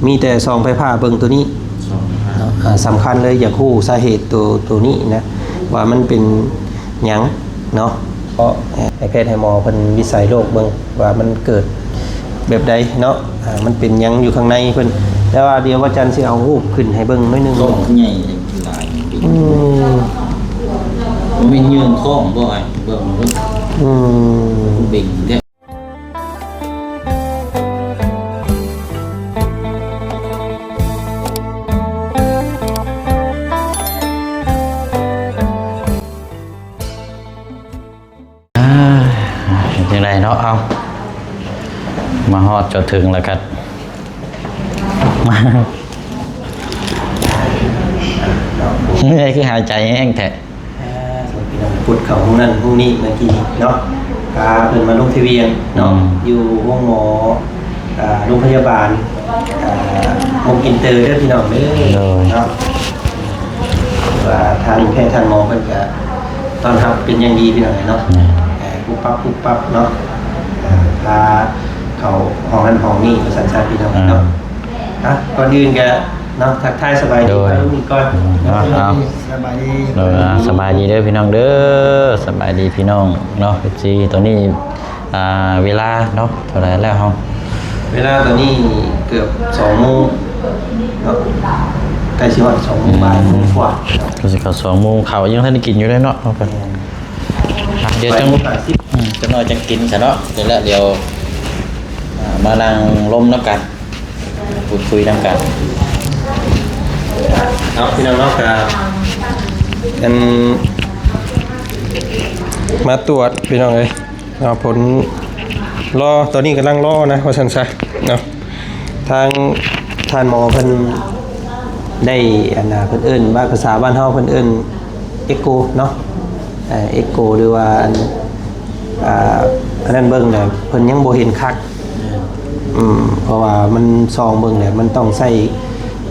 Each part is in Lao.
ມີແຕ່ສ່ອງໄຟຟ້າເບິ່ງໂຕນີ້ ສອງ ເນາະ. ອ່າ ສຳຄັນເລີຍ ຢາກຮູ້ສາເຫດໂຕ ໂຕນີ້ນະ ວ່າມັນເປັນຫຍັງເນາະ. ເພາະໃຫ້ແພດໃຫ້ໝໍເພິ່ນວິໄສໂລກເບິ່ງວ່າມັນເກີດແບບໃດເນາະ. ອ່າ ມັນເປັນຫຍັງຢູ່ຂ້າງໃນເພິ່ນ. ແຕ່ວ່າດຽວວ່າຈັນຊິເອົາຮູບຂຶ້ນໃຫ້ເບິ່ງໜ້ອຍໜຶ່ງ. ກ້ອງໃຫຍ່ຫຼາຍ. ອືມ ບໍ່ແມ່ນຍື່ນຄ້ອງບໍ່? ອ້າຍ ເບິ່ງເບິ່ງ. ອືມ ເບັງແທ້. ອ່າ ເປັນຈັ່ງໃດເນາະ? ເອົາ ມາຮອດຈົນເຖິງແລ້ວກໍ ເມື່ອຍ ຄືຫາຍໃຈແຮງແທ້. ອ່າ ສົມພີ່ນ້ອງພຸດເຂົ້າຫ້ອງນັ້ນຫ້ອງນີ້ເມື່ອກີ້ເນາະ ພາເພິ່ນມາລົງທະບຽນເນາະ. ອືມ ຢູ່ໂຮງໝໍ ອ່າ ໂຮງພະຍາບານ ອ່າ ໂຮງອິນເຕີເດີພີ່ນ້ອງເດີ. ໂດຍ ເນາະ ວ່າທ່ານແພດທ່ານໝໍເພິ່ນກະຕ້ອນຮັບເປັນຢ່າງດີພີ່ນ້ອງເອີຍເນາະ. ແມ່ນ ອ່າ ປຸບປັບປຸບປັບເນາະ ອ່າ ພາເຂົ້າຫ້ອງນັ້ນຫ້ອງນີ້ວ່າຊັ້ນຊະພີ່ນ້ອງເນາະ. ອ່າ ອ່ະ ກ່ອນອື່ນກະເນາະ ທັກທາຍສະບາຍດີ ໂດຍ ພາລຸງອີກກ່ອນ. ເນາະ ເອົາ ສະບາຍດີ. ໂດຍ ອ່າ ສະບາຍດີເດີພີ່ນ້ອງເດີ ສະບາຍດີພີ່ນ້ອງເນາະ ເອັຟຊີ. ຕອນນີ້ ອ່າ ເວລາເນາະ ເທົ່າໃດແລ້ວເຮົາ? ເວລາຕອນນີ້ເກືອບສອງໂມງເນາະ ໃກ້ຊິຮອດສອງໂມງ ອືມ ບ່າຍໂມງກວ່າ ກໍຊິເຂົ້າສອງໂມງ. ເຂົ້າຍັງທັນໄດ້ກິນຢູ່ເດ້ເນາະ. ດຽວຈັກ ອືມ ຈັກໜ້ອຍຈັ່ງກິນຊະເນາະ. ນີ້ແຫຼະ ດຽວ ອ່າ ມານັ່ງລົມນຳກັນ ພູດຄຸຍນຳກັນເນາະ ພີ່ນ້ອງເນາະ. ກະ ອັນ ມາຕວດພີ່ນ້ອງເອີຍເນາະ ຜົນ ລໍ ຕອນນີ້ກຳລັງລໍນະ ວ່າຊັ້ນຊະເນາະ. ທາງທ່ານໝໍເພິ່ນໄດ້ ອັນນ່າ ເພິ່ນເອີ້ນວ່າ ພາສາບ້ານເຮົາເພິ່ນເອີ້ນເອັກໂກເນາະ ເອີ ເອັກໂກ ຫຼືວ່າ ອັນ ອ່າ ອັນນັ້ນເບິ່ງແລ້ວເພິ່ນຍັງບໍ່ເຫັນຄັກ. ແມ່ນ ອືມ ເພາະວ່າມັນສ່ອງເບິ່ງແລ້ວມັນຕ້ອງໃຊ້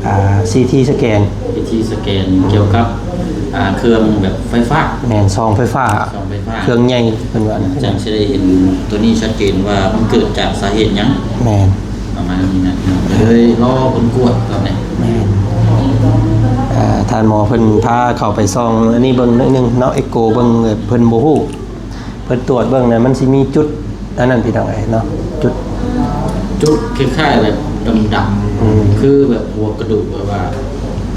ອ່າ ຊີທີສະແກນ ຊີທີສະແກນ ອືມ ກ່ຽວກັບ ອ່າ ເຄື່ອງແບບໄຟຟ້າ. ແມ່ນ ສ່ອງໄຟຟ້າ ສ່ອງໄຟຟ້າ ເຄື່ອງໃຫຍ່ເພິ່ນວ່າ ຈັ່ງຊິໄດ້ເຫັນໂຕນີ້ຊັດເຈນວ່າມັນເກີດຈາກສາເຫດຫຍັງ. ແມ່ນ ປະມານນີ້ນະ ກໍເລີຍລໍຜົນກວດຕອນນີ້. ແມ່ນ ອ່າ ທ່ານໝໍເພິ່ນພາເຂົ້າໄປສ່ອງອັນນີ້ເບິ່ງໜ້ອຍໜຶ່ງເນາະ ເອັກໂກເບິ່ງ ເພິ່ນບໍ່ຮູ້ ເພິ່ນຕວດເບິ່ງນະ ມັນຊິມີຈຸດອັນນັ້ນພີ່ນ້ອງເອີຍເນາະ ຈຸດ ຈຸດຄ້າຍໆແບບດຳໆ ອືມ ຄືແບບຫົວກະດູກ ແບບວ່າ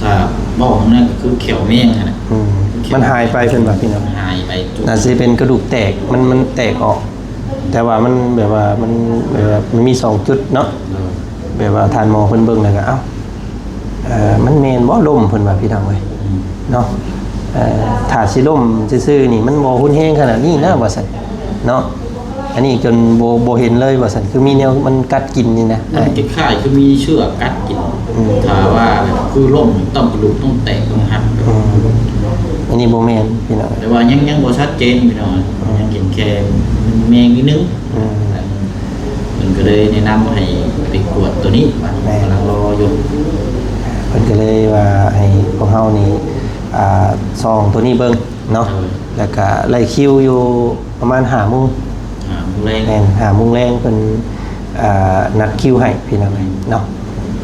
ຖ້າເວົ້ານັ້ນກໍຄືແຂ້ວແມງຫັ້ນນະ. ອືມ ມັນຫາຍໄປເພິ່ນວ່າພີ່ນ້ອງ ຫາຍໄປຈຸດ ໜ້າຊິເປັນກະດູກແຕກ ມັນ ມັນແຕກອອກ ແຕ່ວ່າມັນແບບວ່າ ມັນແບບວ່າ ມັນມີສອງຈຸດເນາະ. ໂດຍ ແບບວ່າທ່ານໝໍເພິ່ນເບິ່ງແລ້ວກໍ ເອົ້າ ເອີ ມັນແມ່ນບໍ່ລົ້ມ ເພິ່ນວ່າພີ່ນ້ອງເອີຍ ອືມ ເນາະ. ເອີ ຖ້າຊິລົ້ມຊື່ໆນີ້ ມັນບໍ່ຮຸນແຮງຂະໜາດນີ້ນະ ວ່າຊັ້ນເນາະ. ອັນນີ້ຈົນບໍ່ ບໍ່ເຫັນເລີຍວ່າຊັ້ນ ຄືມີແນວມັນກັດກິນນີ້ນະ. ມັນຄ້າຍໆຄືມີເຊືອກກັດກິນ. ອືມ ຖ້າວ່າແບບຄືລົ້ມ ຕ້ອງກະດູກຕ້ອງແຕກຕ້ອງຫັກ. ອືມ ອັນນີ້ບໍ່ແມ່ນພີ່ນ້ອງ ແຕ່ວ່າຍັງ ຍັງບໍ່ຊັດເຈນພີ່ນ້ອງ. ອືມ ຍັງເຫັນແຄ່ແມງນິດໜຶ່ງ. ອືມ ເພິ່ນກໍເລີຍແນະນຳໃຫ້ໄປກວດໂຕນີ້. ແມ່ນ ກຳລັງລໍຢູ່ ເພິ່ນກໍເລີຍວ່າໃຫ້ພວກເຮົານີ້ ອ່າ ສ່ອງໂຕນີ້ເບິ່ງເນາະ. ໂດຍ ແລ້ວກໍໄລ່ຄິວຢູ່ປະມານຫ້າໂມງ ຫ້າໂມງແລງ. ແມ່ນ ຫ້າໂມງແລງເພິ່ນ ອ່າ ນັດຄິວໃຫ້ພີ່ນ້ອງເນາະ.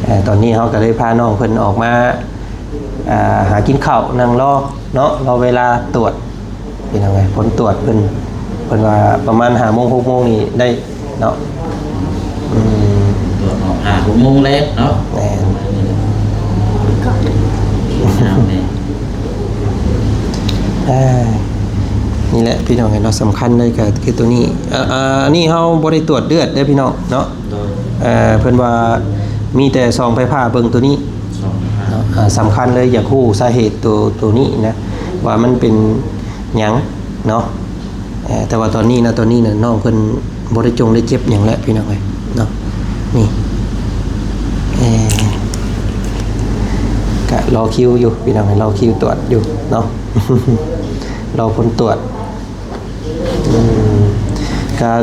ເອີ ຕອນນີ້ເຮົາກໍເລີຍພານ້ອງເພິ່ນອອກມາ ອ່າ ຫາກິນເຂົ້າ ນັ່ງລໍເນາະ ລໍເວລາຕວດ ພີ່ນ້ອງເອີຍ. ຜົນຕວດເພິ່ນ ເພິ່ນວ່າປະມານຫ້າໂມງ ຫົກໂມງນີ້ໄດ້ເນາະ. ອືມ ຕວດອອກຫ້າ ຫົກໂມງແລງເນາະ. ແມ່ນ ເອົາແນ່ ເອີ ນີ້ແຫຼະພີ່ນ້ອງເອີຍເນາະ ສຳຄັນເລີຍກໍຄືໂຕນີ້. ອ່າ ອັນນີ້ເຮົາບໍ່ໄດ້ຕວດເລືອດເດີພີ່ນ້ອງເນາະ. ໂດຍ ເອີ ເພິ່ນວ່າມີແຕ່ສ່ອງໄຟຟ້າເບິ່ງໂຕນີ້ ສ່ອງໄຟຟ້າ ເນາະ. ອ່າ ສຳຄັນເລີຍ ຢາກຮູ້ສາເຫດໂຕ ໂຕນີ້ນະ ວ່າມັນເປັນຫຍັງເນາະ. ເອີ ແຕ່ວ່າຕອນນີ້ນະ ຕອນນີ້ນະ ນ້ອງເພິ່ນບໍ່ໄດ້ຈົງໄດ້ເຈັບຫຍັງແຫຼະພີ່ນ້ອງເອີຍເນາະ. ນີ້ ເອີ ກະລໍຄິວຢູ່ພີ່ນ້ອງເອີຍ ລໍຄິວຕວດຢູ່ເນາະ ລໍຜົນຕວດ. ອືມ ກະ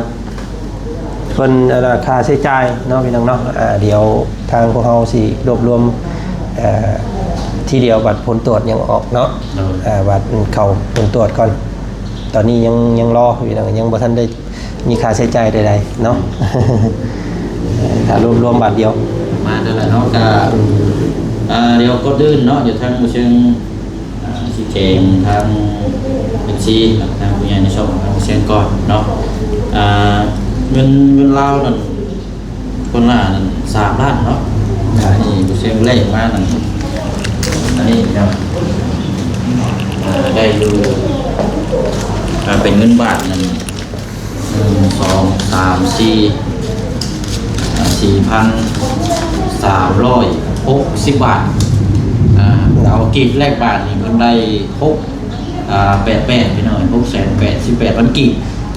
ເພິ່ນ ອັນນ່າ ຄ່າໃຊ້ຈ່າຍເນາະ ພີ່ນ້ອງເນາະ. ອ່າ ດຽວທາງພວກເຮົາຊິລວບລວມ ເອີ ທີດຽວ ບັດຜົນຕວດຍັງອອກເນາະ. ໂດຍ ອ່າ ບັດເຂົ້າຜົນຕວດກ່ອນ ຕອນນີ້ຍັງ ຍັງລໍຢູ່ເນາະ ຍັງບໍ່ທັນໄດ້ມີຄ່າໃຊ້ຈ່າຍໃດໆເນາະ. ຖ້າລວມ ລວມບັດດຽວ ປະມານນັ້ນແຫຼະ ເນາະ ກະ ເອີ ດຽວກ່ອນອື່ນເນາະ ດຽວທາງໝໍຊຽງ ອາ ຊີ້ແຈງທາງເອັຟຊີ ແລະ ທາງຜູ້ໃຫຍ່ໃນຊ່ອງຂອງທາງໝໍຊຽງກ່ອນເນາະ. ອາ ເງິນ ເງິນລາວນັ້ນ ຄົນລະນັ້ນ ສາມລ້ານເນາະ. ອັນນີ້ໝໍຊຽງແລກມານັ້ນ ອັນນີ້ເນາະ ອາ ໄດ້ຢູ່ ອາ ເປັນເງິນບາດນັ້ນ ໜຶ່ງ ສອງ ສາມ ສີ່ ອ່າ ສີ່ພັນສາມຮ້ອຍຫົກສິບບາດ. ອ່າ ເອົາກີບແລກບາດນີ້ ເພິ່ນໄດ້ ຫົກ ອ່າ ແປດແປດ ພີ່ນ້ອງ ຫົກແສນແປດສິບແປດພັນກີບ.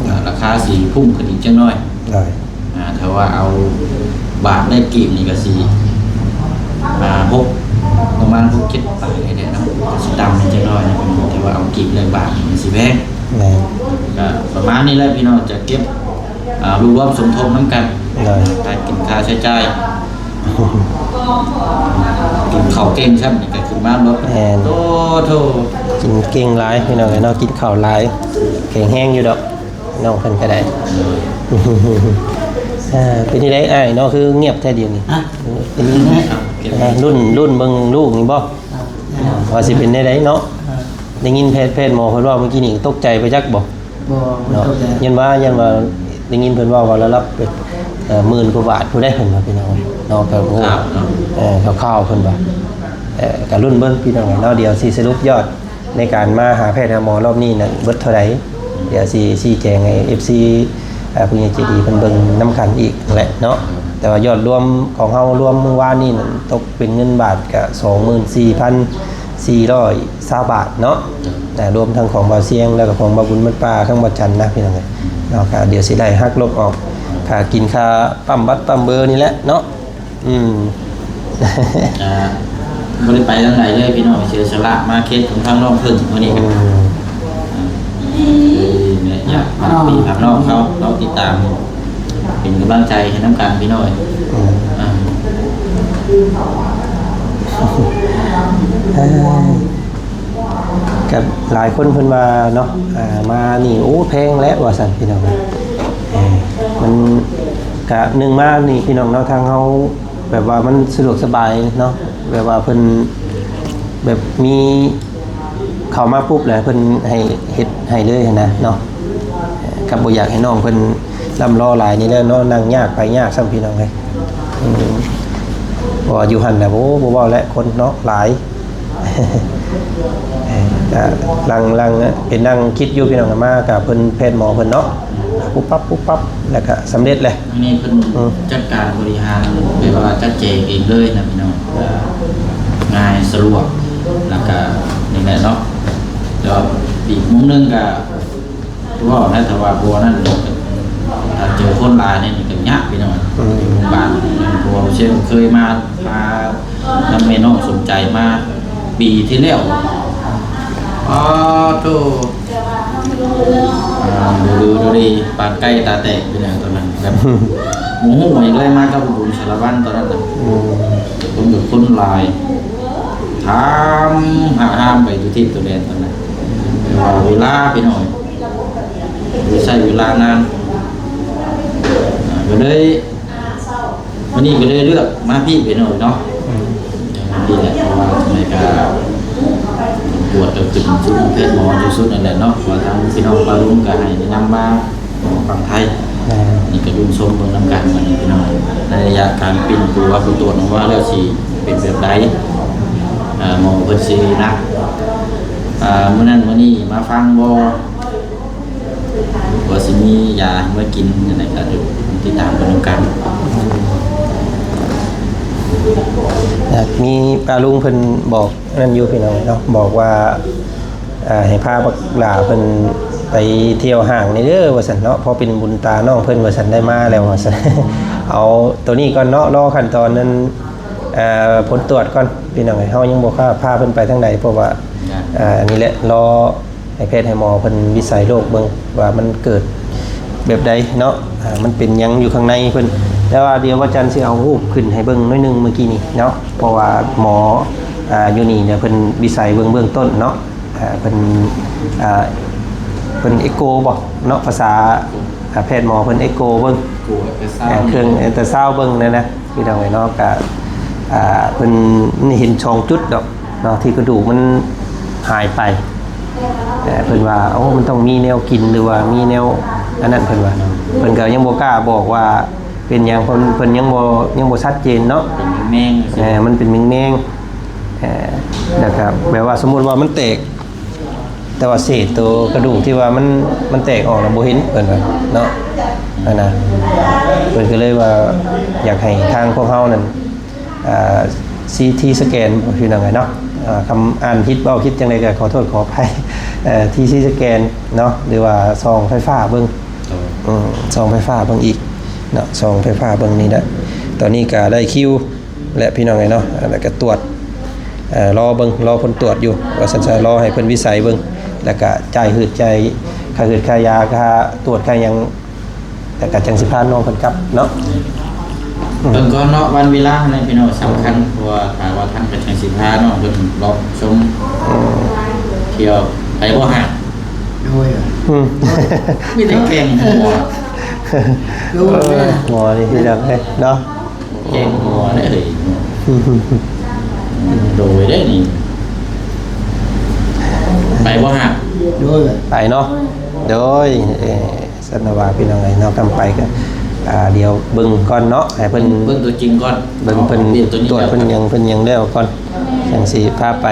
ອ່າ ລາຄາຊິພຸ້ງຂຶ້ນອີກຈັກໜ້ອຍ. ໂດຍ ອ່າ ຖ້າວ່າເອົາບາດແລກກີບນີ້ກໍຊິ ອ່າ ຫົກ ປະມານຫົກເຈັດປາຍນີ້ແຫຼະເນາະ ກໍຊິຕ່ຳອີກຈັກໜ້ອຍນະ. ແຕ່ວ່າເອົາກີບແລກບາດນີ້ມັນຊິແພງ. ແມ່ນ ກໍປະມານນີ້ແຫຼະ ພີ່ນ້ອງ ຈະເກັບ ອ່າ ລວບລວມສົມທົບນຳກັນ ໂດຍ ຄ່າກິນຄ່າໃຊ້ຈ່າຍ. ກິນເຂົ້າເກັ່ງຊ້ຳນີ້ກໍຂຶ້ນມາເນາະ. ແມ່ນ ໂອ້ໂທ້ ກິນເກັ່ງຫຼາຍ ພີ່ນ້ອງເອີຍເນາະ ກິນເຂົ້າຫຼາຍ ແຂງແຮງຢູ່ດອກ ນ້ອງເພິ່ນກໍໄດ້. ເອີ ເປັນຈັ່ງໃດອ້າຍເນາະ ຄືງຽບແທ້ດຽວນີ້? ຮະ? ເປັນ ອ່າ ລຸ້ນ ລຸ້ນເບິ່ງລູກນີ້ບໍ່ ອ່າ ວ່າຊິເປັນແນວໃດເນາະ? ອ່າ ໄດ້ຍິນແພດ ແພດໝໍເພິ່ນເວົ້າມື້ກີ້ນີ້ ຕົກໃຈໄປຈັກບໍ່? ບໍ່ ບໍ່ ເນາະ ຕົກໃຈ. ຢ້ານວ່າ ຢ້ານວ່າໄດ້ຍິນເພິ່ນເວົ້າວ່າລະດັບ ເອີ ໝື່ນກວ່າບາດພຸ້ນໃດ ເພິ່ນວ່າ ພີ່ນ້ອງເນາະ ກໍ ໂອ້ ຂ່າວໆເນາະ ເອີ ຂ່າວໆເພິ່ນວ່າ. ເອີ ກໍລຸ້ນເບິ່ງ ພີ່ນ້ອງເນາະ ດຽວຊິສະຫຼຸບຍອດໃນການມາຫາແພດຫາໝໍລອບນີ້ນັ້ນເບິດເທົ່າໃດ ດຽວຊິຊີ້ແຈງໃຫ້ເອັຟຊີ ເອີ ຜູ້ໃຫຍ່ໃຈດີເພິ່ນເບິ່ງນຳກັນອີກແຫຼະເນາະ. ແຕ່ວ່າຍອດລວມຂອງເຮົາລວມມື້ວານນີ້ນັ້ນ ຕົກເປັນເງິນບາດກະສອງໝື່ນສີ່ພັນສີ່ຮ້ອຍຊາວບາດເນາະ ແລະ ລວມທັງຂອງບ່າວຊຽງ ແລ້ວກໍຂອງບ່າວບຸນໝົດປ່າ ທັງບ່າວຈັນນະ ພີ່ນ້ອງເອີຍເນາະ. ກໍດຽວຊິໄດ້ຫັກລົບອອກ ຄ່າກິນຄ່າປ້ຳບັດປ້ຳເບີນີ້ແຫຼະເນາະ. ອືມ ອ່າ ບໍ່ໄດ້ໄປທາງໃດເລີຍ ພີ່ນ້ອງ ເສຍສະຫຼະມາເຂດຂອງທາງນ້ອງເພິ່ງມື້ນີ້. ອືມ ອ່າ ເອີ ແມ່ນ ຢາກຝາກພີ່ຝາກນ້ອງເຂົາ ເຮົາຕິດຕາມເປັນກຳລັງໃຈໃຫ້ນຳກັນ ພີ່ນ້ອງ. ອືມ ອ່າ ເອີ ກໍຫຼາຍຄົນເພິ່ນວ່າເນາະ ອ່າ ມານີ້ ໂອ້ ແພງແລ້ວວ່າຊັ້ນ ພີ່ນ້ອງ. ເອີ ມັນກະໜຶ່ງມານີ້ ພີ່ນ້ອງເນາະ ທາງເຮົາແບບວ່າມັນສະດວກສະບາຍເນາະ ແບບວ່າເພິ່ນແບບມີເຂົ້າມາປຸບແລ້ວເພິ່ນໃຫ້ເຮັດໃຫ້ເລີຍຫັ້ນນະເນາະ. ກໍບໍ່ຢາກໃຫ້ນ້ອງເພິ່ນລ່ຳລໍຫຼາຍນີ້ແຫຼະເນາະ ນັ່ງຍາກໄປຍາກຊ້ຳ ພີ່ນ້ອງເອີຍ. ອືມ ເພາະວ່າຢູ່ຫັ້ນນະ ໂອ້ ບໍ່ເວົ້າແຫຼະ ຄົນເນາະຫຼາຍ. ເອີ ກະຫຼັງ ຫຼັງເປັນນັ່ງຄິດຢູ່ ພີ່ນ້ອງ ມາກະເພິ່ນແພດໝໍເພິ່ນເນາະ ປຸບປັບ ປຸບປັບ ແລ້ວກະສຳເລັດແຫຼະ. ອັນນີ້ເພິ່ນ ອືມ ຈັດການບໍລິຫານ ແບບວ່າຈັດແຈງເອງເລີຍນະ ພີ່ນ້ອງ ກໍງ່າຍສະດວກ ແລ້ວກະນີ້ແຫຼະເນາະ. ແຕ່ວ່າອີກມຸມໜຶ່ງກະ ຄືເວົ້ານະ ຖ້າວ່າບໍ່ນັ້ນນີ້ ຖ້າເຈີຄົນຫຼາຍນີ້ ນີ້ກໍຍາກ ພີ່ນ້ອງ. ອືມ ຢູ່ໂຮງບານ ເພາະວ່າເຊັ່ນເຄີຍມາ ພານຳແມ່ນ້ອງສົມໃຈມາປີທີ່ແລ້ວ. ອ້າໂທ້ ອ່າ ດູ ດູດີ ປານໄກ່ຕາແຕກ ພີ່ນ້ອງ ຕອນນັ້ນ ແບບ ບໍ່ຮູ້ຫຍັງເລີຍ ມາກັບບຸນສາລະວັນຕອນນັ້ນນະ. ອືມ ຄົນ ຄົນຫຼາຍ ຖາມຫາຫ້າມໄປທຸກທິດທຸກແດນຕອນນັ້ນ ແຕ່ວ່າເວລາ ພີ່ນ້ອງ ໄດ້ໃຊ້ເວລານານ ອ່າ ກໍເລີຍ ມື້ນີ້ກໍເລີຍເລືອກມາພີ້ໄປໜ້ອຍເນາະ. ອືມ ນີ້ແຫຼະ ເພາະວ່າຈັ່ງໃດກໍປວດກໍຂຶ້ນສູງແພດໝໍທີ່ສຸດນັ້ນແຫຼະເນາະ ເພາະວ່າທາງພີ່ນ້ອງປ້າລຸງກໍໃຫ້ແນະນຳມາໝໍຝັ່ງໄທ. ແມ່ນ ນີ້ກໍລຸ້ນຊົມເບິ່ງນຳກັນ ມື້ນີ້ພີ່ນ້ອງ ໃນໄລຍະການປິ່ນປົວ ເພິ່ນຕວດອອກມາແລ້ວຊິເປັນແບບໃດ ອ່າ ໝໍເພິ່ນຊິນັດ ອ່າ ມື້ນັ້ນມື້ນີ້ມາຟັງບໍ່ ວ່າຊິມີຢາມາກິນຈັ່ງໃດກໍເດີ ຕິດຕາມເບິ່ງນຳກັນ. ອືມ ມີປ້າລຸງເພິ່ນບອກນັ້ນຢູ່ ພີ່ນ້ອງເນາະ ບອກວ່າ ອ່າ ໃຫ້ພາບັກຫຼ້າເພິ່ນໄປທ່ຽວຫ້າງແດ່ເດີວ່າຊັ້ນເນາະ ເພາະເປັນບຸນຕານ້ອງເພິ່ນວ່າຊັ້ນ ໄດ້ມາແລ້ວວ່າຊັ້ນ. ເອົາໂຕນີ້ກ່ອນເນາະ ລໍຂັ້ນຕອນນັ້ນ ອ່າ ຜົນຕວດກ່ອນ ພີ່ນ້ອງເອີຍ ເຮົາຍັງບໍ່ກ້າພາເພິ່ນໄປທາງໃດ ເພາະວ່າ ອ່າ ອັນນີ້ແຫຼະ ລໍ ໃຫ້ແພດໃຫ້ໝໍເພິ່ນວິໄສໂລກເບິ່ງວ່າມັນເກີດແບບໃດເນາະ ອ່າ ມັນເປັນຫຍັງຢູ່ຂ້າງໃນເພິ່ນ. ແຕ່ວ່າດຽວວ່າຈັນຊິເອົາຮູບຂຶ້ນໃຫ້ເບິ່ງໜ້ອຍໜຶ່ງມື້ກີ້ນີ້ເນາະ ເພາະວ່າໝໍ ອ່າ ຢູ່ນີ້ເນຍ ເພິ່ນວິໄສເບິ່ງເບື້ອງຕົ້ນເນາະ ອ່າ ເພິ່ນ ອ່າ ເພິ່ນເອັກໂກບໍເນາະ ພາສາ ອ່າ ແພດໝໍເພິ່ນເອັກໂກເບິ່ງ ເອີ ເຄື່ອງອັນຕຣາຊາວເບິ່ງນັ້ນນະ ພີ່ນ້ອງເອີຍເນາະ. ກະ ອ່າ ເພິ່ນເຫັນສອງຈຸດດອກເນາະ ທີ່ກະດູກມັນຫາຍໄປ. ເອີ ເພິ່ນວ່າ ໂອ້ ມັນຕ້ອງມີແນວກິນ ຫຼືວ່າມີແນວອັນນັ້ນ ເພິ່ນວ່າ. ເພິ່ນກໍຍັງບໍ່ກ້າບອກວ່າເປັນຫຍັງ ເພິ່ນ ເພິ່ນຍັງບໍ່ ຍັງບໍ່ຊັດເຈນເນາະ ເປັນແມງໆ ເອີ ມັນເປັນແມງໆ. ເອີ ແລ້ວກໍແບບວ່າ ສົມມຸດວ່າມັນແຕກ ແຕ່ວ່າເສດໂຕກະດູກທີ່ວ່າມັນ ມັນແຕກອອກນະ ບໍ່ເຫັນ ເພິ່ນວ່າເນາະ ຫັ້ນນະ. ເພິ່ນກໍເລີຍວ່າ ຢາກໃຫ້ທາງພວກເຮົານັ້ນ ອ່າ ຊີທີສະແກນ ພີ່ນ້ອງເອີຍເນາະ. ອ່າ ຄຳອ່ານຜິດເວົ້າຜິດຈັ່ງໃດກໍຂໍໂທດຂໍອະໄພ. ເອີ ທີຊີສະແກນເນາະ ຫຼືວ່າສ່ອງໄຟຟ້າເບິ່ງ ໂດຍ ອືມ ສ່ອງໄຟຟ້າເບິ່ງອີກເນາະ ສ່ອງໄຟຟ້າເບິ່ງນີ້ແຫຼະ. ຕອນນີ້ກໍໄດ້ຄິວ ແລະ ພີ່ນ້ອງເອີຍເນາະ ແລ້ວກໍຕວດ ເອີ ລໍເບິ່ງ ລໍຜົນຕວດຢູ່ ວ່າຊັ້ນຊະ ລໍໃຫ້ເພິ່ນວິໄສເບິ່ງ ແລ້ວກໍຈ່າຍຮືດ ຈ່າຍຄ່າຮືດຄ່າຢາ ຄ່າຕວດ ຄ່າຫຍັງ ແລ້ວກໍຈັ່ງຊິພານ້ອງເພິ່ນກັບເນາະ. ອືມ ເບິ່ງກ່ອນເນາະ ວັນເວລາຫັ້ນແຫຼະພີ່ນ້ອງ ສຳຄັນ ເພາະວ່າຖ້າວ່າທັນກໍຈັ່ງຊິພານ້ອງເພິ່ນເລາະຊົມ ອືມ ທ່ຽວ ໄປບໍ່ຫາກ ໂດຍ ອືມ ມີແຕ່ແກ່ງຫົວ ໂດຍ ເອີ ຫົວນີ້ພີ່ນ້ອງເອີຍເນາະ. ແກງຫົວໄດ້ເລີຍ ໂດຍໄດ້ນີ້ ໄປບໍ່ຫາກ ໂດຍ ໄປເນາະ ໂດຍ. ເອີ ຊັ້ນວ່າພີ່ນ້ອງເອີຍເນາະ ກຳໄປກໍ ອ່າ ດຽວເບິ່ງກ່ອນເນາະ ໃຫ້ເພິ່ນ ເບິ່ງຕົວຈິງກ່ອນ ເບິ່ງເພິ່ນ ເບິ່ງຕົວນີ້ ຕວດເພິ່ນຫຍັງ ເພິ່ນຫຍັງແລ້ວກ່ອນ ຈັ່ງຊິພາໄປ.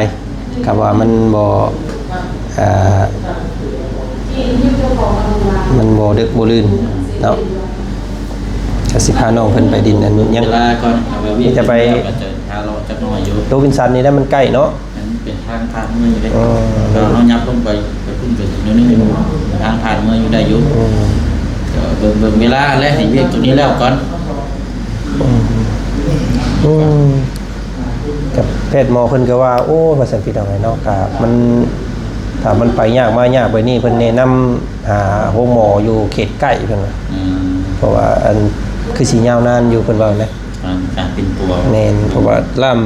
ກໍວ່າມັນບໍ່ ເອີ ມັນບໍ່ດຶກບໍ່ດື່ນເນາະ ກໍຊິພານ້ອງເພິ່ນໄປດິນອັນຫຍັງ ເວລາກ່ອນ ເອົາໄວ້ວຽກ ມີແຕ່ໄປ ແລ້ວກໍຈະຫາເລາະຈັກໜ້ອຍຢູ່ ໂຕວິນສັນນີ້ແຫຼະ ມັນໃກ້ເນາະ ມັນເປັນທາງຜ່ານເມືອງຢູ່ເດ້ ເອີ ເຮົາ ເຮົາຍັບລົງໄປ ໄປພຸ້ນໄປອີກໜ້ອຍໜຶ່ງ ທາງຜ່ານເມືອງຢູ່ໄດ້ຢູ່ ເອີ ກໍເບິ່ງ ເບິ່ງເວລາ ແລະ ໃຫ້ວຽກຕົວນີ້ແລ້ວກ່ອນ ອືມ ອືມ. ກັບແພດໝໍເພິ່ນກໍວ່າ ໂອ້ ວ່າຊັ້ນພີ່ນ້ອງເອີຍເນາະ ກະມັນ ຖ້າມັນໄປຍາກມາຍາກແບບນີ້ ເພິ່ນແນະນຳຫາໂຮງໝໍຢູ່ເຂດໃກ້ເພິ່ນວ່າ ອືມ ເພາະວ່າອັນ ຄືຊິຍາວນານຢູ່ ເພິ່ນວ່ານະ ການ ການປິ່ນປົວ ແມ່ນ ເພາະວ່າລາມ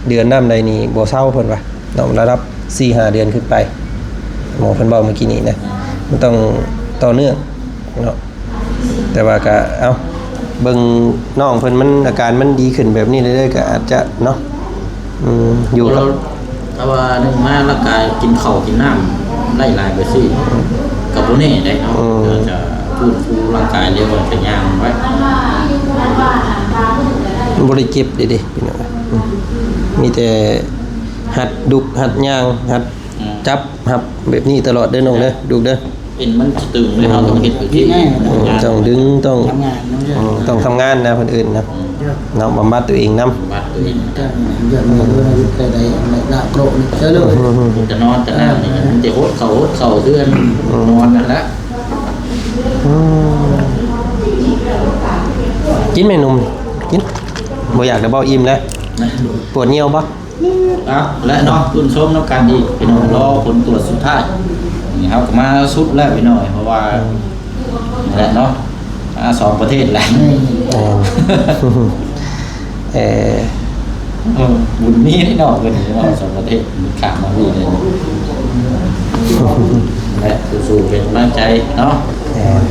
ເດືອນລາມໃດນີ້ບໍ່ເຊົາ ເພິ່ນວ່າເນາະ ລະດັບສີ່ຫ້າເດືອນຂຶ້ນໄປ ໝໍເພິ່ນເວົ້າມື້ກີ້ນີ້ນະ ມັນຕ້ອງຕໍ່ເນື່ອງເນາະ. ແຕ່ວ່າກະ ເອົ້າ ເບິ່ງນ້ອງເພິ່ນ ມັນ ອາການມັນດີຂຶ້ນແບບນີ້ເລື້ອຍໆ ກໍອາດຈະເນາະ ອືມ ຢູ່ກັບ ແຕ່ວ່າໜຶ່ງມາລະກາຍກິນເຂົ້າກິນນ້ຳໄດ້ຫຼາຍໄປຊີ້ ກໍບໍ່ແນ່ໄດ໋ເນາະ ອືມ ອາດຈະຟື້ນຟູຮ່າງກາຍເລີຍ ວ່າຈະຍ່າງໄວ້ ມັນບໍ່ໄດ້ເຈັບເດ້ ເດ້ ພີ່ນ້ອງ ອືມ ມີແຕ່ຫັດລຸກ ຫັດຍ່າງ ຫັດ ອືມ ຈັບ ຮັບແບບນີ້ຕະຫຼອດເດີນ້ອງເດີ ລູກເດີ ເອັນມັນຊິຕຶງເລີຍ ເຮົາຕ້ອງເຮັດແບບນີ້ ອືມ ຕ້ອງດຶງ ຕ້ອງ ທຳງານນຳເດີ ອືມ ຕ້ອງທຳງານນະ ເພິ່ນເອີ້ນນະ ອືມ ເນາະ ບຳບັດຕົວເອງນຳ ບຳບັດຕົວເອງ ອືມ ແຕ່ເລື່ອງນີ້ ອືມ ເລື່ອງນີ້ ແຕ່ໃດລະໂກຣກນີ້ ເດີ ອືມ ຈະນອນຈະນັ່ງນີ້ ເອີ ມັນຈະຫົດເຂົ້າຫົດເຂົ້າເຮືອນ ອືມ ນອນນັ້ນລະ ອືມ ກິນແມ່ໜຸ່ມ ກິນ ບໍ່ຢາກແລ້ວບໍ່ ອີ່ມແລ້ວ ນະ ປວດຍ່ຽວບໍ່? ເອົາ ແລະເນາະ ຊື່ນຊົມນຳກັນອີກ ພີ່ນ້ອງ ລໍຜົນກວດສຸດທ້າຍ ນີ້ເຮົາກໍມາສຸດແລ້ວ ພີ່ນ້ອງ ເພາະວ່າ ອືມ ນີ້ແຫຼະເນາະ ມາສອງປະເທດແລ້ວ ແມ່ນ ເອີ ເອີ ບຸນມີເນາະ ເພິ່ນເນາະ ສອງປະເທດ ຂ້າມມາພີ້ເລີຍ ແລະ ສູ້ໆ ເປັນກຳລັງໃຈເນາະ ແມ່ນ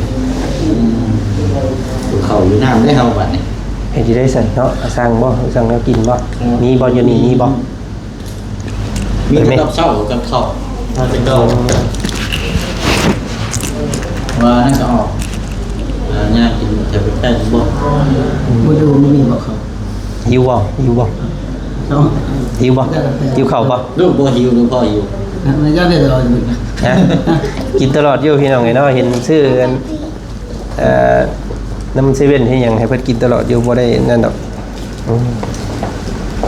ອືມ ເຂົ້າຢູ່ນ້ຳເດ້ເຮົາບັດນີ້ ເຮັດຈັ່ງໃດຊັ້ນເນາະ ສັ່ງບໍ່ ສັ່ງແນວກິນບໍ່ ມີບໍ່ ຢູ່ນີ້ມີບໍ່? ມີແຕ່ກັບເຊົ້າກັບເຂົ້າ ຖ້າແຕ່ເກົ່າ ວ່ານັ້ນກໍອອກ ອ່າ ຍ່າງກິນແຖວໃກ້ໆ ບໍ່ ບໍ່ໄດ້ ບໍ່ມີບໍ່ເຂົ້າ ຫິວບໍ່ ຫິວບໍ່ ເຈົ້າ ຫິວບໍ່ ຫິວເຂົ້າບໍ່ ລູກບໍ່ຫິວ ຫຼືພໍ່ຫິວ ມັນກໍໄດ້ຕະຫຼອດ ຮະ ກິນຕະຫຼອດຢູ່ ພີ່ນ້ອງເອີຍເນາະ ເຫັນຊື້ອັນ ເອີ ນຳເຊເວັ່ນເຮັດຫຍັງໃຫ້ເພິ່ນກິນຕະຫຼອດຢູ່ ບໍ່ໄດ້ນັ້ນດອກ ອືມ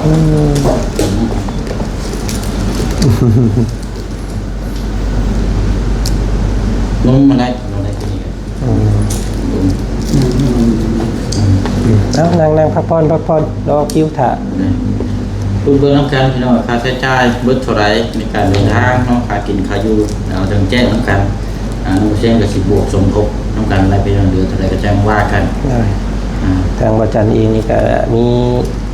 ອືມ ລົມມາໄດ້ ມາໄດ້ ອືມ ເອົາ ນັ່ງ ນັ່ງ ພັກຜ່ອນ ພັກຜ່ອນ ລໍຄິວຖ້າ ເບິ່ງນຳກັນ ພີ່ນ້ອງ ຄ່າໃຊ້ຈ່າຍເບິດເທົ່າໃດໃນການເດີນທາງເນາະ ຄ່າກິນ ຄ່າຢູ່ ເຮົາຈັ່ງແຈ້ງນຳກັນ ອ່າ ນ້ອງຊຽງກໍຊິບວກສົມທົບນຳກັນແຫຼະ ເປັນເດືອນເທົ່າໃດກໍຈັ່ງວ່າກັນ ໂດຍ ອ່າ ທາງບ່າວຈັນເອງນີ້ກໍມີ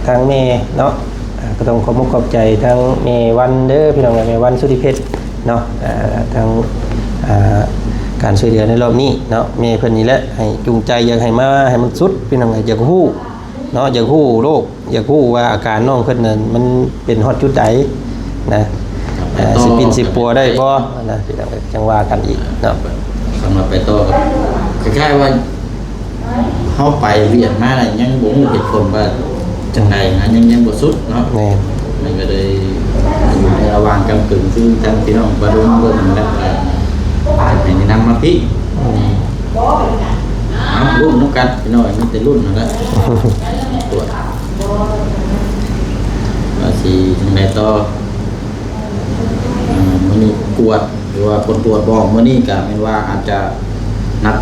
ທາງແມ່ເນາະ ອ່າ ກໍຕ້ອງຂອບມຸກຂອບໃຈທາງແມ່ວັນເດີ ພີ່ນ້ອງ ແມ່ວັນສຸທິເພັດເນາະ ອ່າ ທາງ ອ່າ ການຊ່ວຍເຫຼືອໃນລອບນີ້ເນາະ ແມ່ເພິ່ນນີ້ແຫຼະ ໃຫ້ຈູງໃຈ ຢາກໃຫ້ມາໃຫ້ມັນສຸດ ພີ່ນ້ອງ ຢາກຮູ້ ເນາະ ຢາກຮູ້ໂລກ ຢາກຮູ້ວ່າອາການນ້ອງເພິ່ນນັ້ນມັນເປັນຮອດຈຸດໃດນະ ເອີ ຊິປິ່ນຊິປົວໄດ້ບໍ່ນະ ພີ່ນ້ອງເອີຍ ຈັ່ງວ່າກັນອີກເນາະ. ສຳລັບໄປຕໍ່ກໍຄ້າຍໆວ່າ ເຮົາໄປວຽກມາແລ້ວຍັງບໍ່ຮູ້ເຫດຜົນວ່າຈັ່ງໃດນະ ຍັງ ຍັງບໍ່ສຸດເນາະ. ແມ່ນ ມັນກໍເລີຍຢູ່ໃນລະຫວ່າງກຳກຶ່ງ ຄືທາງພີ່ນ້ອງປະດົງເບິ່ງແລ້ວກໍໃຫ້ແນະນຳມາພີ້. ອືມ ເອົາ ລຸ້ນນຳກັນພີ່ນ້ອງ ມີແຕ່ລຸ້ນຫັ້ນແຫຼະ ກວດວ່າຊິຈັ່ງໃດຕໍ່. ເອີ ມື້ນີ້ກວດ ຫຼືວ່າຜົນກວດບອກມື້ນີ້ກະແມ່ນວ່າອາດຈະນັດ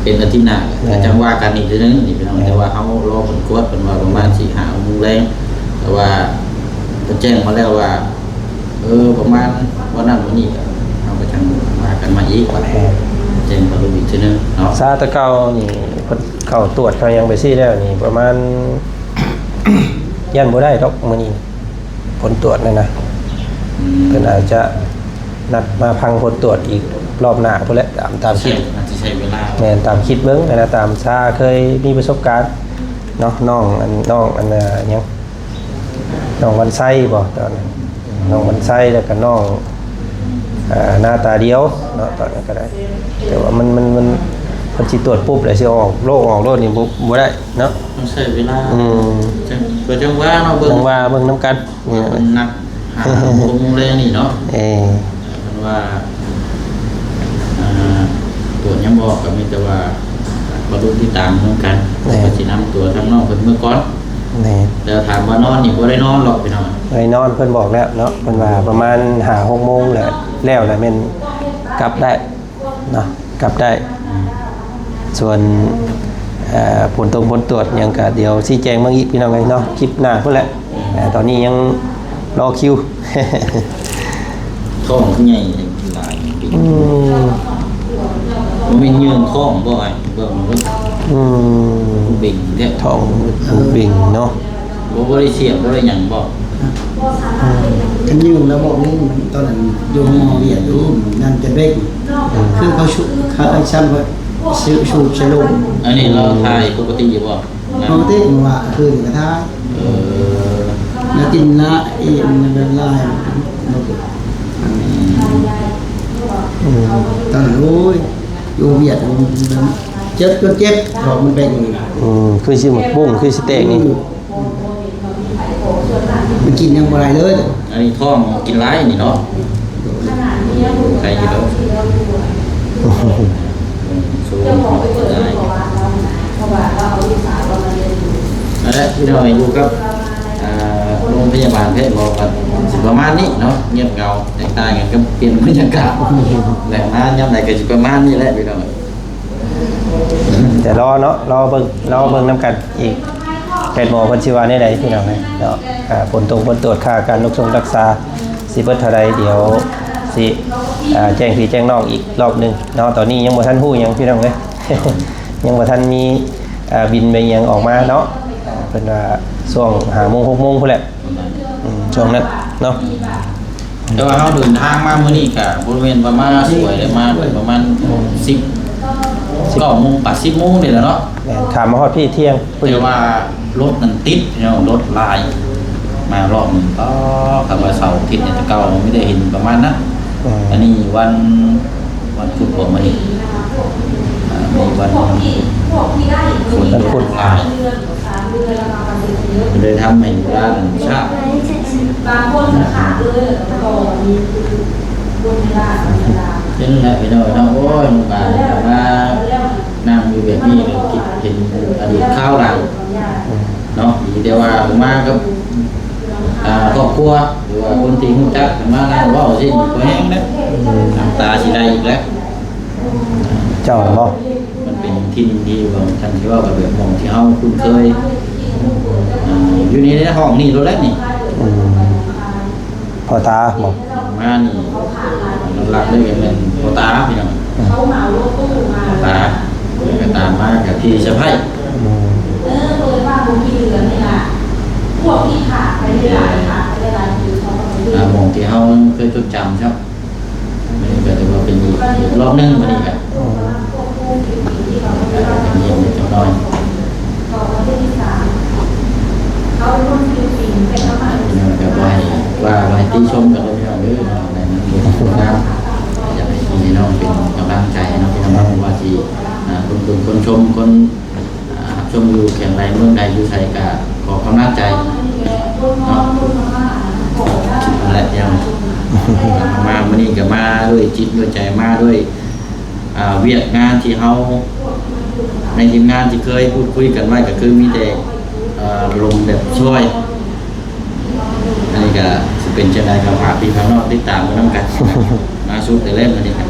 ເປັນອາທິດໜ້າ ແມ່ນ ແລ້ວຈັ່ງວ່າກັນອີກເທື່ອໜຶ່ງນີ້ພີ່ນ້ອງ. ແມ່ນ ແຕ່ວ່າເຮົາລໍຜົນກວດ ເພິ່ນວ່າປະມານສີ່ຫ້າໂມງແລງ ແຕ່ວ່າເພິ່ນແຈ້ງມາແລ້ວວ່າ ເອີ ປະມານວັນນັ້ນວັນນີ້ ກະເຮົາກະຈັ່ງວ່າກັນໃໝ່ອີກ ແມ່ນ ແຈ້ງມາລົງອີກເທື່ອໜຶ່ງເນາະ. ຊາແຕ່ເກົ່ານີ້ເພິ່ນເຂົ້າຕວດເຂົ້າຫຍັງໄປຊີ້ແລ້ວນີ້ ປະມານ ຢ້ານບໍ່ໄດ້ດອກມື້ນີ້ ຜົນກວດນັ້ນນະ. ອືມ ເພິ່ນອາດຈະນັດມາຟັງຜົນກວດອີກລອບໜ້າພຸ້ນແຫຼະ ຕາມ ຕາມຄິດ ອາດຈະໃຊ້ເວລາ. ແມ່ນ ຕາມຄິດເບິ່ງຫັ້ນນະ ຕາມຊາເຄີຍມີປະສົບການເນາະ ນ້ອງອັນ ນ້ອງອັນ ຫຍັງ ນ້ອງວັນໄຊບໍ ຕອນນັ້ນ ນ້ອງວັນໄຊ ແລ້ວກະນ້ອງ ອາ ໜ້າຕາດຽວເນາະ ຕອນນັ້ນກະໄດ້. ແຕ່ວ່າມັນ ມັນ ມັນ ເພິ່ນຊິກວດປຸບແລ້ວຊິອອກໂລກອອກໂລດນີ້ບໍ່ ບໍ່ໄດ້ເນາະ ຕ້ອງໃຊ້ເວລາ. ອືມ ຈັ່ງ ກໍຈັ່ງວ່າເນາະ ເບິ່ງ ຈັ່ງວ່າເບິ່ງນຳກັນ ເອີ ເພິ່ນນັດຫ້າໂມງແລງນີ້ເນາະ. ເອີ ເພິ່ນວ່າ ອ່າ ກວດຍັງບໍ່ອອກ ກໍມີແຕ່ວ່າມາລຸ້ນຕິດຕາມນຳກັນ. ແມ່ນ ເພິ່ນຊິນຳຕົວທາງນ້ອງເພິ່ນເມືອກ່ອນ. ແມ່ນ ແຕ່ຖາມວ່ານອນນີ້ບໍ່ໄດ້ນອນດອກພີ່ນ້ອງ ບໍ່ໄດ້ນອນ ເພິ່ນບອກແລ້ວເນາະ ເພິ່ນວ່າປະມານຫ້າຫົກໂມງແລ້ວ ແລ້ວລະແມ່ນກັບໄດ້ເນາະ ກັບໄດ້. ອືມ ສ່ວນ ເອີ ຜົນຕົງຜົນກວດຫຍັງກະດຽວຊີ້ແຈງມາອີກພີ່ນ້ອງເອີຍເນາະ ຄລິບໜ້າພຸ້ນແຫຼະ. ອືມ ເອີ ຕອນນີ້ຍັງລໍຄິວ. ທ້ອງຄືໃຫຍ່ຫຼາຍ. ອືມ ບໍ່ແມ່ນເຫຍື່ອງທ້ອງບໍ່ອ້າຍ? ເບິ່ງເບິ່ງ. ອືມ ເບັງແທ້ ທ້ອງເບັງເນາະ. ບໍ່ ບໍ່ໄດ້ສຽບ ບໍ່ໄດ້ຫຍັງບໍ່? ອືມ ຄັນເຫຍື່ອງແລ້ວບໍ່ມີ ຕອນນັ້ນຢູ່ໂຮງໝໍວຽກຢູ່ ມັນຈະເບັງ. ອືມ ຄືເຂົາຊຸບ ເຂົາໄອ້ຊ້ຳ ເຂົາຊຸບໃສ່ລົມ. ອັນນີ້ລາວຖ່າຍປົກກະຕິຢູ່ບໍ່? ປົກກະຕິ ມື້ວານຄືນກໍຖ່າຍ. ເອີ ແລ້ວກິນລະອີ່ມ ມັນເປັນລາຍ. ອືມ ຕອນນັ້ນ ໂອ້ຍ ຢູ່ວຽກ ມັນເຈັບຈົນເຈັບ ທ້ອງມັນເປັນ. ອືມ ຄືຊິໝາກປຸ້ງ ຄືຊິແຕກນີ້. ອືມ ມັນກິນຫຍັງບໍ່ໄດ້ເລີຍ. ອັນນີ້ທ້ອງກິນຫຼາຍນີ້ເນາະ. ໄຄຢູ່ດອກ. ນັ້ນແຫຼະ ພີ່ນ້ອງ ຢູ່ກັບ ອ່າ ໂຮງພະຍາບານແພດໝໍກໍຊິປະມານນີ້ເນາະ ງຽບເຫງົາ ແຕກຕ່າງກັນກັບປ່ຽນບັນຍາກາດ ແລະ ມາຍາມໃດກໍຊິປະມານນີ້ແຫຼະ ພີ່ນ້ອງ. ແຕ່ລໍເນາະ ລໍເບິ່ງ ລໍເບິ່ງນຳກັນອີກ ແພດໝໍເພິ່ນຊິວ່າແນວໃດ ພີ່ນ້ອງເອີຍເນາະ. ອ່າ ຜົນຕົງຜົນກວດ ຄ່າການລົກຊົງຮັກສາຊິເບິດເທົ່າໃດ ດຽວຊິ ອ່າ ແຈ້ງພີ່ແຈ້ງນ້ອງອີກລອບໜຶ່ງເນາະ. ຕອນນີ້ຍັງບໍ່ທັນຮູ້ຫຍັງ ພີ່ນ້ອງເອີຍ ຍັງບໍ່ທັນມີ ອ່າ ບິນໄປຫຍັງອອກມາເນາະ. ເພິ່ນວ່າຊ່ວງຫ້າໂມງ ຫົກໂມງພຸ້ນແຫຼະ. ອືມ ຊ່ວງນັ້ນເນາະ. ແຕ່ວ່າເຮົາເດີນທາງມາມື້ນີ້ກະບໍ່ແມ່ນວ່າມາສວຍເດ້ ມາເປັນປະມານ ອືມ ສິບ ສິບ ເກົ້າໂມງ ປາຍສິບໂມງນີ້ແຫຼະເນາະ. ແມ່ນ ຂ້າມມາຮອດພີ້ທ່ຽງພໍດີ. ແຕ່ວ່າລົດນັ້ນຕິດເນາະ ລົດຫຼາຍ ມາຮອບໜຶ່ງ. ອໍ ຄັນວ່າເສົາອາທິດນີ້ ແຕ່ເກົ່າມັນມີແຕ່ເຫັນປະມານນັ້ນ. ອືມ ອັນນີ້ວັນ ວັນພຸດບໍ່ມື້ນີ້? ອ່າ ມີວັນ ວັນພຸດ ຄົນຫຼາຍ. ເລີຍທຳໃຫ້ເວລານັ້ນຊ້າ. ເປັນແຫຼະພີ່ນ້ອງເນາະ. ໂອ້ຍ ລູກຫຼານມານັ່ງຢູ່ແບບນີ້ ຄິດເຫັນອະດີດຄາວຫຼັງເນາະ. ດີແຕ່ວ່າມາກັບ ອ່າ ຄອບຄົວ ຫຼືວ່າຄົນທີ່ຮູ້ຈັກ ມານັ່ງເວົ້າຊີ້ ກໍແຮງແລ້ວ ອືມ ນ້ຳຕາຊິໄຫຼອີກແລ້ວ. ເຈົ້ານະບໍ່? ມັນເປັນຖິ່ນທີ່ວ່າ ຄັນຊິເວົ້າກັນແບບໝ່ອງທີ່ເຮົາຄຸ້ນເຄີຍ ອ່າ ຢູ່ໃນຫ້ອງນີ້ໂລດແຫຼະນີ້. ອືມ ພໍ່ຕາບໍ່? ມານີ້ ຫຼັກໆເລີຍກໍແມ່ນພໍ່ຕາພີ່ນ້ອງ. ອືມ ພໍ່ຕາ ແລ້ວກໍຕາມມາກໍພີ່ສະໃພ້. ອືມ ອ່າ ໝ່ອງທີ່ເຮົາເຄີຍຈົດຈຳເນາະ. ນີ້ກໍຖືວ່າເປັນອີກ ອີກລອບໜຶ່ງມື້ນີ້ກໍ ອືມ ກໍເປັນຢ້ຽມຈັກໜ້ອຍ. ອືມ ທີ່ຊົມກັນເລີຍພີ່ນ້ອງເດີເນາະ ໃນນັ້ນເດີນາງ ຢາກໃຫ້ພີ່ນ້ອງເປັນກຳລັງໃຈໃຫ້ເນາະ ພີ່ນ້ອງເນາະ ບໍ່ວ່າຊິ ອ່າ ຄົນເບິ່ງ ຄົນຊົມ ຄົນ ອ່າ ຮັບຊົມຢູ່ແຂວງໃດເມືອງໃດຢູ່ໃສກະຂໍກຳລັງໃຈເນາະ ນັ້ນແຫຼະພີ່ນ້ອງ ມາມື້ນີ້ກະມາດ້ວຍຈິດດ້ວຍໃຈ ມາດ້ວຍ ອ່າ ວຽກງານທີ່ເຮົາ ໃນທີມງານທີ່ເຄີຍພູດຄຸຍກັນໄວ້ ກະຄືມີແຕ່ ເອີ ລົມແບບຊ່ວຍ ອັນນີ້ກະຊິເປັນຈັ່ງໃດກະຝາກພີ່ຝາກນ້ອງຕິດຕາມກັນນຳກັນ ມາສູ້ໄດ້ເລີຍມື້ນີ້ກະ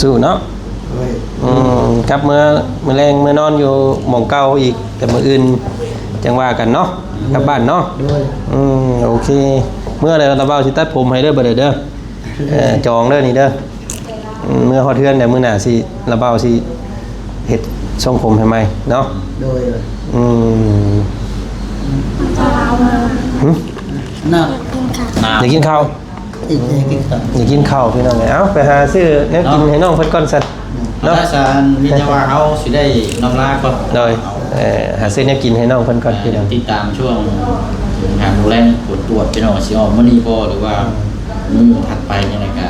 ສູ້ເນາະ ໂດຍ ອືມ ກັບເມືອ ມື້ແລງເມືອນອນຢູ່ໝ່ອງເກົ່າອີກ ແຕ່ມື້ອື່ນຈັ່ງວ່າກັນເນາະ ກັບບ້ານເນາະ ໂດຍ ອືມ ໂອເຄ ເມືອແລ້ວລະບ່າວຊິຕັດຜົມໃຫ້ເດີ ບັດນີ້ເດີ ເອີ ຈອງເດີນີ້ເດີ ອືມ ເມືອຮອດເຮືອນແລ້ວ ມື້ໜ້າຊິ ລະບ່າວຊິເຮັດຊົງຜົມໃຫ້ໃໝ່ເນາະ ໂດຍ ອືມ ຫຶ? ນະ ຢາກກິນເຂົ້າ ຢາກກິນເຂົ້າ ຢາກກິນເຂົ້າ ພີ່ນ້ອງເອີຍ ເອົາ ໄປຫາຊື້ແນວກິນໃຫ້ນ້ອງເພິ່ນກ່ອນຊັ້ນ ເນາະ ແລ້ວຊັ້ນມີແຕ່ວ່າເຮົາຊິໄດ້ນຳລາກ່ອນ ໂດຍ ເອີ ຫາຊື້ແນວກິນໃຫ້ນ້ອງເພິ່ນກ່ອນ ພີ່ນ້ອງ ຕິດຕາມຊ່ວງຫາໂມງແລງຜົນກວດ ພີ່ນ້ອງ ຊິອອກມື້ນີ້ບໍ່ ຫຼືວ່າມື້ຖັດໄປຈັ່ງໃດກະ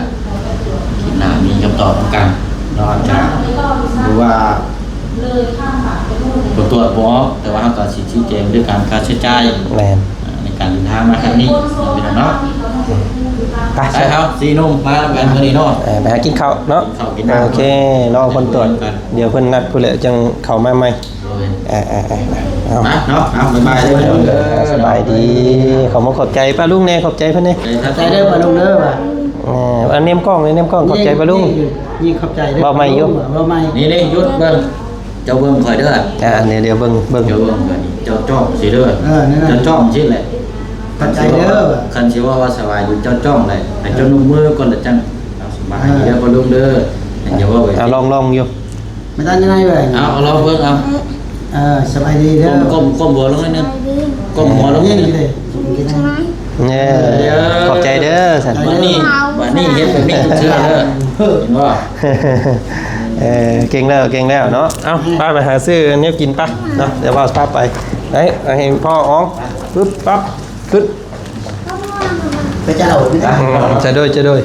ໜ້າມີຄຳຕອບນຳກັນເນາະ ຈາກ ຫຼືວ່າ ຜົນກວດບໍ່ອອກ ແຕ່ວ່າເຮົາກະຊິຊີ້ແຈງເລື່ອງການຄ່າໃຊ້ຈ່າຍ ແມ່ນ ໃນການເດີນທາງມາຄັ້ງນີ້ເນາະ ພີ່ນ້ອງເນາະ ໄປ ໄປ ເຮົາສີ່ໜຸ່ມມານຳກັນມື້ນີ້ເນາະ ເອີ ໄປຫາກິນເຂົ້າເນາະ ກິນເຂົ້າກິນນ້ຳ ໂອເຄ ລໍຜົນກວດ ດຽວເພິ່ນນັດພຸ້ນແຫຼະ ຈັ່ງເຂົ້າມາໃໝ່ ໂດຍ ເອີ ເອີ ເອີ ເອົາ ມາເນາະ ເອົາ ບາຍບາຍເດີ ເອີ ສະບາຍດີ ຂອບມຸກຂອບໃຈປ້າລຸງແດ່ ຂອບໃຈເພິ່ນແດ່ ຂອບໃຈເດີປ້າລຸງເດີ ເອີ ອັນແນມກ້ອງ ແນມກ້ອງ ຂອບໃຈປ້າລຸງ ຍິງຂອບໃຈເດີ ເວົ້າໃໝ່ຢູ່ ເວົ້າໃໝ່ ນີ້ໆ ຢຸດເບິ່ງ ເຈົ້າເບິ່ງຂ້ອຍເດີ ອ່າ ດຽວ ດຽວເບິ່ງ ເບິ່ງ ເຈົ້າເບິ່ງຂ້ອຍນີ້ ເຈົ້າຈ້ອງຊີ້ເດີ ເອີ ນັ້ນ ເຈົ້າຈ້ອງຊີ້ແຫຼະ ຂອບໃຈເດີ ຄັນຊິເວົ້າວ່າສະບາຍດີ ເຈົ້າຈ້ອງແຫຼະ ໃຫ້ເຈົ້ານຸ້ມມືກ່ອນລະຈັ່ງ ເອົາ ສະບາຍດີເດີ ເອີ ປ້າລຸງເດີ ຢ່າເວົ້າໄປ ເອົາ ລອງ ລອງຢູ່ ມາຕັ້ງຢູ່ໃນເວີຍ ເອົາ ເອົາ ລອງເບິ່ງ ເອົາ ເອີ ສະບາຍດີເດີ ກົ້ມ ກົ້ມ ກົ້ມຫົວລົງໜ້ອຍໜຶ່ງ ກົ້ມຫົວລົງໜ້ອຍໜຶ່ງ ເອີ ຂອບໃຈເດີຊັ້ນ ບາດນີ້ ບາດນີ້ເຮັດແບບນີ້ທຸກເທື່ອເດີ ເຫັນບໍ່? ເອີ ເກັ່ງແລ້ວ ເກັ່ງແລ້ວເນາະ ເອົາ ໄປ ໄປຫາຊື້ແນວກິນປະເນາະ ດຽວບ່າວພາໄປ ໄປ ໃຫ້ພໍ່ອອງ ປຶບ ປັບ ຂຶ້ນ ໄປເຈົ້າ ອືມ ຈະໂດຍ ຈະໂດຍ.